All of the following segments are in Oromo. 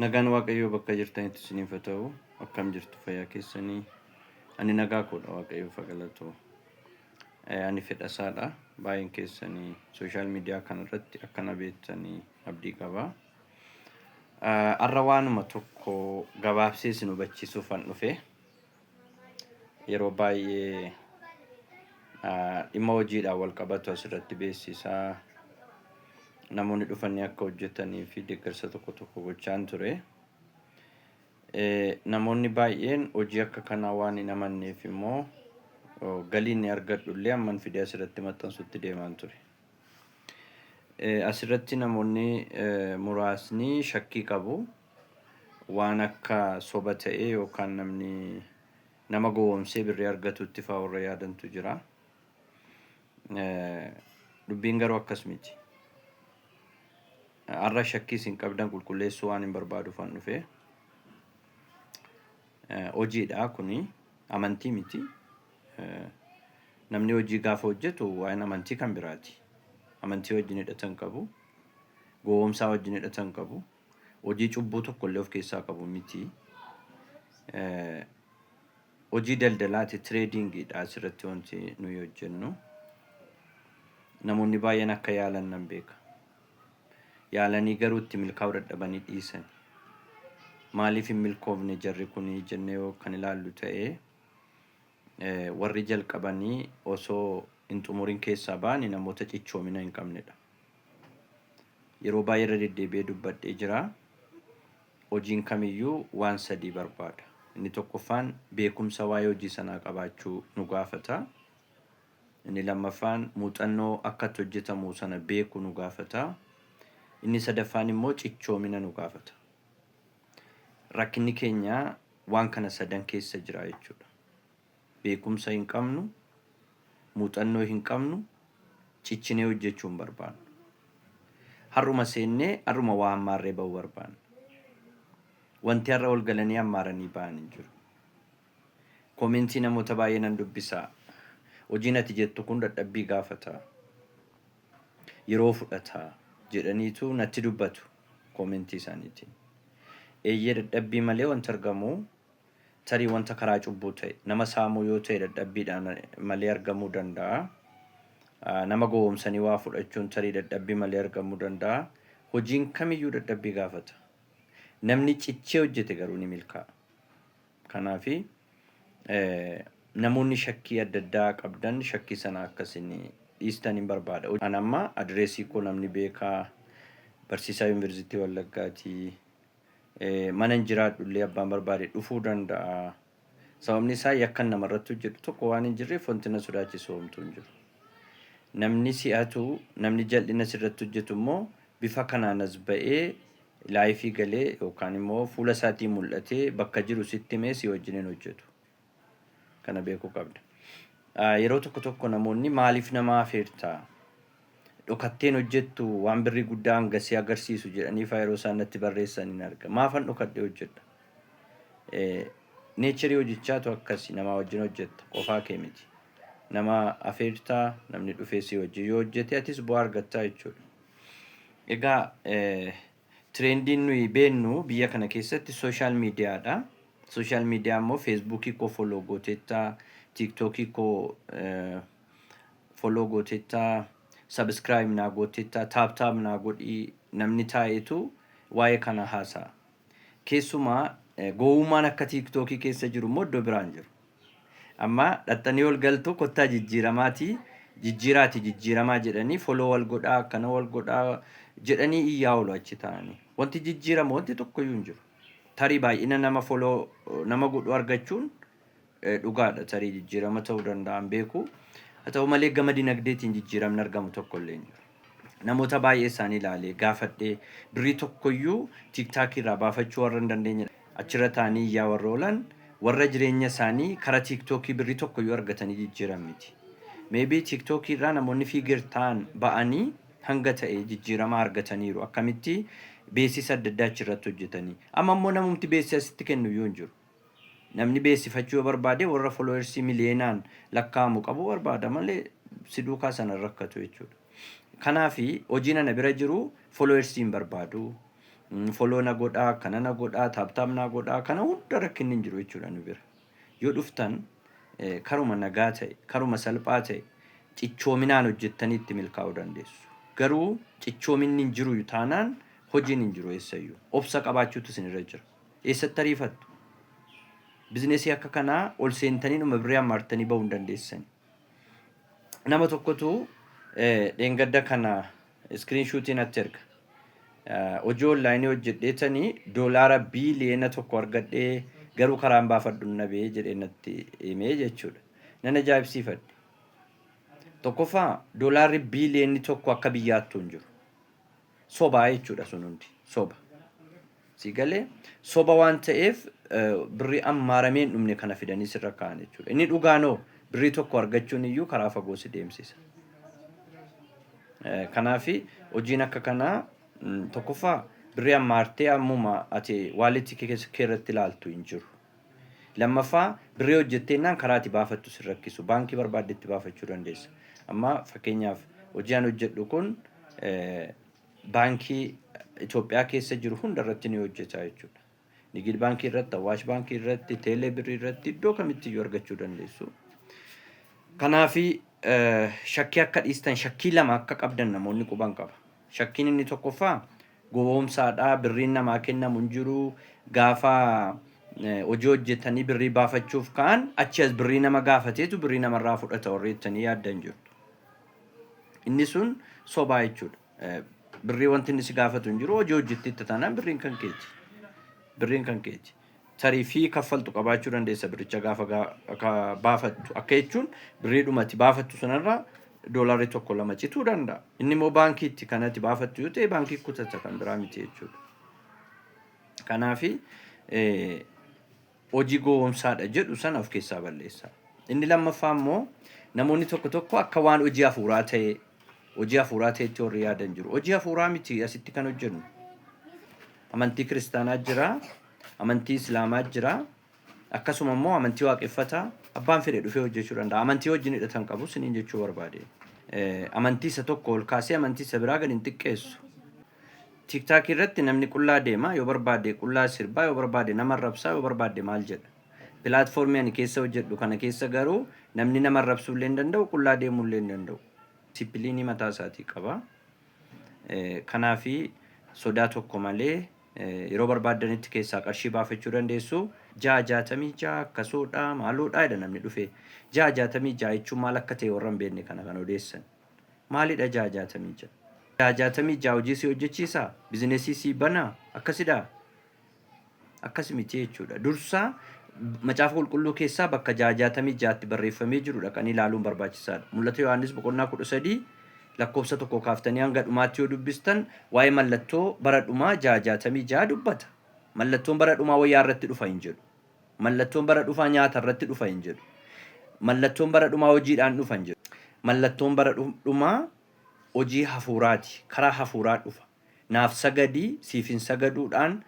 Nagaan Waaqayyoo bakka jirtanitti isiniif haa ta'u. Akkam jirtu fayyaa keessanii? Ani nagaa koodha Waaqayyoof haa galatu. Ani fedhasaadha. Baay'een keessanii sooshaal miidiyaa kanarratti akka na beektanii abdii qaba. Har'a waanuma tokko gabaabsee isin hubachiisuufan dhufe. Yeroo baay'ee dhimma hojiidhaan wal qabatu asirratti beeksisaa namoonni dhufanii akka hojjetanii fi deeggarsa tokko tokko gochaan ture. Namoonni baay'een hojii akka kanaa waan hin amanneef immoo galii inni argadhu illee amman fidee asirratti maxxansutti deemaan ture. Asirratti namoonni muraasni shakkii qabu. Waan akka soba ta'ee yookaan namni nama gowwoomsee birrii argatutti fa'aa warra yaadantu jira. Dubbiin garuu akkas miti. Har'a shakkii isin qabdan qulqulleessuu waan hin barbaaduufan dhufe. Hojiidha kuni amantii miti. Namni hojii gaafa hojjetu waa'een amantii kan biraati. Amantii wajjin hidhata hin qabu. Gowwoomsaa wajjin hidhata hin qabu. Hojii cubbuu tokko illee of keessaa qabu miti. Hojii daldalaati tireedingiidha asirratti wanti nuyi hojjennu. Namoonni baay'een akka yaalan nan beeka. Yaalanii garuu itti milkaa'uu dadhabanii dhiisan. Maaliif hin milkoofne jarri kun jennee yoo kan ilaallu ta'e warri jalqabanii osoo hin xumurin keessaa ba'ani namoota cichoomina hin qabnedha. Yeroo baay'ee irra deddeebi'ee dubbadhee jira. Hojiin kamiyyuu waan sadii barbaada. Inni tokkoffaan beekumsa waa'ee hojii sanaa qabaachuu nu gaafata. Inni lammaffaan muuxannoo akka itti hojjetamu sana beeku nu gaafata. Inni sadaffaan immoo cichoomina nu gaafata. Rakkinni keenya waan kana sadan keessa jira jechuudha. Beekumsa hin qabnu, muuxannoo hin qabnu, cichinee hojjechuu hin barbaannu. Har'uma seennee har'uma waa hammaarree ba'uu barbaanna. Wanti har'a ol galanii hammaaranii ba'an hin jiru. Koomentii namoota baay'ee nan dubbisa. Hojiin ati jettu kun dadhabbii gaafata. Yeroo fudhata jedhaniitu natti dubbatu koomentii isaaniitiin. Eeyyee dadhabbii malee wanti argamu tarii wanta karaa cubbuu ta'e nama saamuu yoo ta'e dadhabbiidhaan malee argamuu danda'a. Nama gowwoomsanii waa fudhachuun tarii dadhabbii malee argamuu danda'a. Hojiin kamiyyuu dadhabbii gaafata. Namni cichee hojjete garuu ni milkaa'a. Kanaafi namoonni shakkii adda addaa qabdan shakkii sana akka isin dhiistan hin barbaada. An amma adireesii koo namni beekaa barsiisaa yuunivarsiitii Wallaggaati. Mana hin jiraadhu illee abbaan barbaade dhufuu danda'a. Sababni isaa yakkan namarratti hojjedhu tokko waan hin jirreef wanti na sodaachisu homtuu hin jiru. Namni si'atu namni jal'ina sirratti hojjetu immoo bifa kanaan as ba'ee laayifii galee yookaan immoo fuula isaatiin mul'atee bakka jiru sitti himee si wajjin hin hojjetu. Kana beekuu qabda. Yeroo tokko tokko namoonni maaliif nama afeerta? Dhokatteen hojjettu waan birrii guddaa hangasii agarsiisu jedhanii faa yeroo isaan natti barreessan hin arga. Maafan dhokadhee hojjedha? Neecharii hojichaatu akkasi namaa wajjin hojjetta qofaa kee miti. Nama afeertaa namni dhufee si wajjin yoo hojjete atis bu'aa argattaa jechuudha. Egaa Tireendiin nuyi beennu biyya kana keessatti sooshaal miidiyaadha. Sooshaal miidiyaa immoo feesbuukii koo foloo gooteetta, tiiktookii koo foloo gooteetta, sabiskiraayib naa gooteetta, taap taap naa godhii namni taa'eetu waa'ee kana haasa'a. Keessumaa gowwummaan akka tiiktookii keessa jiru immoo iddoo biraan jiru. Amma dhaxxanii ol galtu kottaa jijjiiramaatii jijjiiraati jijjiiramaa jedhanii foloo wal godhaa akkana wal godhaa jedhanii iyyaa oolu achi taa'anii. Wanti jijjiiramu wanti tokkoyyuu hin jiru. Tarii baay'ina nama foloo nama godhu argachuun dhugaadha. Tarii jijjiirama ta'uu danda'an beeku. Haa ta'u malee gama dinagdeetiin jijjiiramni argamu tokko illee hin jiru. Namoota baay'ee isaanii ilaalee gaafadhee birrii tokkoyyuu tiiktaakii irraa baafachuu warra hin dandeenye achirra taa'anii iyyaa warra oolan warra jireenya isaanii karaa tiiktookii birrii tokkoyyuu argatanii jijjiiran miti. Maybe tiiktookii irraa namoonni fiiger ta'an ba'anii hanga ta'e jijjiirama argataniiru. Akkamitti beeksisa adda addaa achirratti hojjetanii. Amma immoo namumti beeksisa sitti kennu iyyuu hin jiru. Namni beeksifachuu yoo barbaade warra followersii miliyeenaan lakkaa'amu qabu barbaada malee si duukaa sana hin rakkatu jechuudha. Kanaafi hojiin ana bira jiru followersii hin barbaadu. Follow na godhaa, kana na godhaa, tap tap na godhaa, kana hunda rakkinni hin jiru jechuudha nu bira. Yoo dhuftan karuma nagaa ta'e, karuma salphaa ta'e cichoominaan hojjettanii itti milkaa'uu dandeessu. Garuu cichoominni hin jiru taanaan hojiin hin jiru eessayyuu. Obsa qabaachuutu isinirra jira. Eessatti ariifattu? Bizinesii akka kanaa ol seentanii dhuma birrii hammaartanii bahuu hin dandeessani. Nama tokkotu dheengadda kana screenshotiin natti erga. Hojii onlaayinii hojjedheetanii doolaara biiliyoona 1 argadhee, garuu karaan baafadhu nabee jedhee natti himee jechuudha. Nan ajaa'ibsiifadhe. Tokkoffaa, doolaarri biiliyoonni 1 akka biyyaattuu hin jiru. Sobaa jechuudha sun hundi. Soba. Si galee, soba waan ta'eef birrii ammaaramee hin dhumne kana fidanii sirra kaa'an jechuudha. Inni dhugaanoo birrii 1 argachuun iyyuu karaa fagoo si deemsisa. Kanaafi hojiin akka kanaa tokkoffaa birrii ammaartee ammuma ati walletii kee irratti ilaaltu hin jiru. Lammaffaa, birrii hojjetteennaan karaa ati baafattu si rakkisu. Baankii barbaaddetti baafachuu dandeessa. Amma fakkeenyaaf hojii an hojjedhu kun baankii Itoophiyaa keessa jiru hunda irratti ni hojjeta jechuudha. Nigid Baankii irratti, Awaash Baankii irratti, Teelee Birrii irratti, iddoo kamitti iyyuu argachuu dandeessu. Kanaafi shakkii akka dhiistan, shakkii lama akka qabdan namoonni quban qaba. Shakkiin inni tokkoffaa gowwoomsaadha, birriin namaa kennamu hin jiru, gaafa hojii hojjetanii birrii baafachuuf ka'an achi as birrii nama gaafateetu birrii namarraa fudhata warri jettanii yaaddan jirtu. Inni sun sobaa jechuudha. Birrii wanti inni si gaafatu hin jiru, hojii hojjetteetta taanaan birriin kan keeti. Birriin kan keeti. Tarii fee kaffaltu qabaachuu dandeessa birricha gaafa baafattu. Akka jechuun birrii dhumati baafattu sanarraa doolaarri 1 2 cituu danda'a. Inni immoo baankiitti kanatti baafattu yoo ta'e baankii kutata, kan biraa miti jechuudha. Kanaafi hojii gowwoomsaadha jedhu sana of keessaa balleessa. Inni lammaffaa immoo namoonni tokko tokko akka waan hojii hafuuraa ta'e, hojii hafuuraa ta'etti warri yaadan jiru. Hojii hafuuraa miti asitti kan hojjennu. Amantii kiristaanaa jira, amantii islaamaa jira, akkasuma immoo amantii waaqeffataa abbaan fedhe dhufee hojjechuu danda'a. Amantii wajjin hidhatan qabu siniin jechuu barbaade. Amantii isa tokko ol kaasee amantii isa biraa gadi hin xiqqeessu. TikTokii irratti namni qullaa deema, yoo barbaade qullaa sirbaa, yoo barbaade nama arrabsaa, yoo barbaade maal jedha. Platformii ani keessa hojjedhu kana keessa garuu namni nama arrabsuu illee hin danda'u, qullaa deemuu illee hin danda'u. Disciplineii mataa isaatii qaba. Kanaafi sodaa tokko malee yeroo barbaaddanitti keessaa qarshii baafachuu dandeessu. 666 akkasoodha maaloodha jedha namni dhufe. 666 jechuun maal akka ta'e warra hin beekne kana kan odeessan. Maalidha 666? 666 hojii si hojjechiisaa? Bizinesii si banaa? Akkasidhaa? Akkas miti jechuudha. Dursaa Macaafa Qulqulluu keessaa bakka 666tti barreeffamee jiru dhaqanii ilaaluun barbaachisaadha. Mul'ata Yohaannis boqonnaa 13 lakkoofsa 1 kaaftanii hanga dhumaatti yoo dubbistan waa'ee mallattoo bara dhumaa 666 dubbata. Mallattoon bara dhumaa wayyaa irratti dhufa hin jedhu. Mallattoon bara dhufaa nyaata irratti dhufa hin jedhu. Mallattoon bara dhumaa hojiidhaan dhufa hin jedhu. Mallattoon bara dhumaa hojii hafuuraati. Karaa hafuuraa dhufa. Naaf sagadii siif hin sagaduudhaan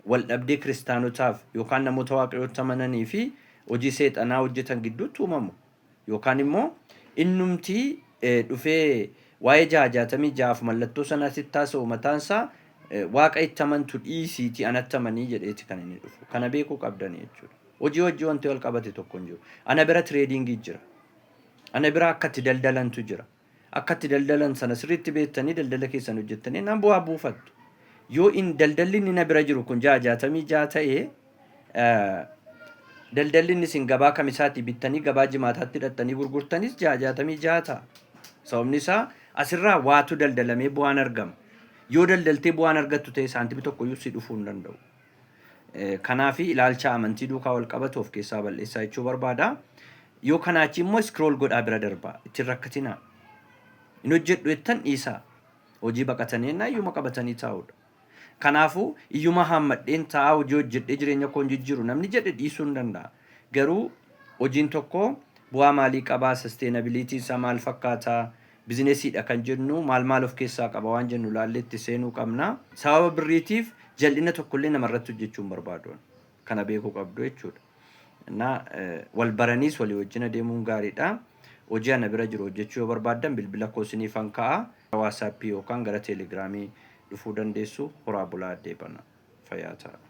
wal dhabdee kiristaanotaaf yookaan namoota Waaqayyootti amananii fi hojii seexanaa hojjetan gidduutti uumamu. Yookaan immoo innumti dhufee waa'ee 666f mallattoo sanaa sitti haasa'u mataan isaa Waaqa itti amantu dhiisiitii anatti amanii jedheeti kan inni dhufu. Kana beekuu qabdanii jechuudha. Hojii hojii wanti wal qabate tokko hin jiru. Ana bira tradingii jira. Ana bira akka itti daldalantu jira. Akka itti daldalan sana sirriitti beektanii daldala keessan hojjettanii naan bu'aa buufattu. Yoo in daldalli inni na bira jiru kun 666 ta'e, daldalli inni isin gabaa kamisaatii bittanii gabaa jimaataatti hidhattanii gurgurtanis 666 ta'a. Sababni isaa asirraa waatu daldalamee bu'aan argama. Yoo daldaltee bu'aan argattu ta'e saantimii tokko iyyuu si dhufuu hin danda'u. Kanaafi ilaalcha amantii duukaa wal qabatu of keessaa balleessaa jechuu barbaada. Yoo kanaa achi immoo scroll godhaa bira darbaa. Ittiin rakkatinaa. Hin hojjedhu jettan dhiisaa. Hojii baqatanii ennaa iyyuma qabatanii taa'uudha. Kanaafuu iyyuma haammadheen taa'aa, hojii hojjedhee jireenya koo hin jijjiiru namni jedhe dhiisuu hin danda'a. Garuu hojiin tokko bu'aa maalii qabaa, sustainability isaa maal fakkaataa, bizinesiidha kan jennu maal maal of keessaa qaba waan jennu ilaallee itti seenuu qabna. Sababa birriitiif jal'ina tokkollee namarratti hojjechuu hin barbaadu. Kana beekuu qabdu jechuudha. Na wal baraniis walii wajjin adeemuun gaariidha. Hojii ana bira jiru hojjechuu yoo barbaaddan bilbila koo isiniifan ka'a. WhatsAppii yookaan gara Telegramii Dhufuu dandeessu. Horaa bulaa, deebana, fayyaa ta'a.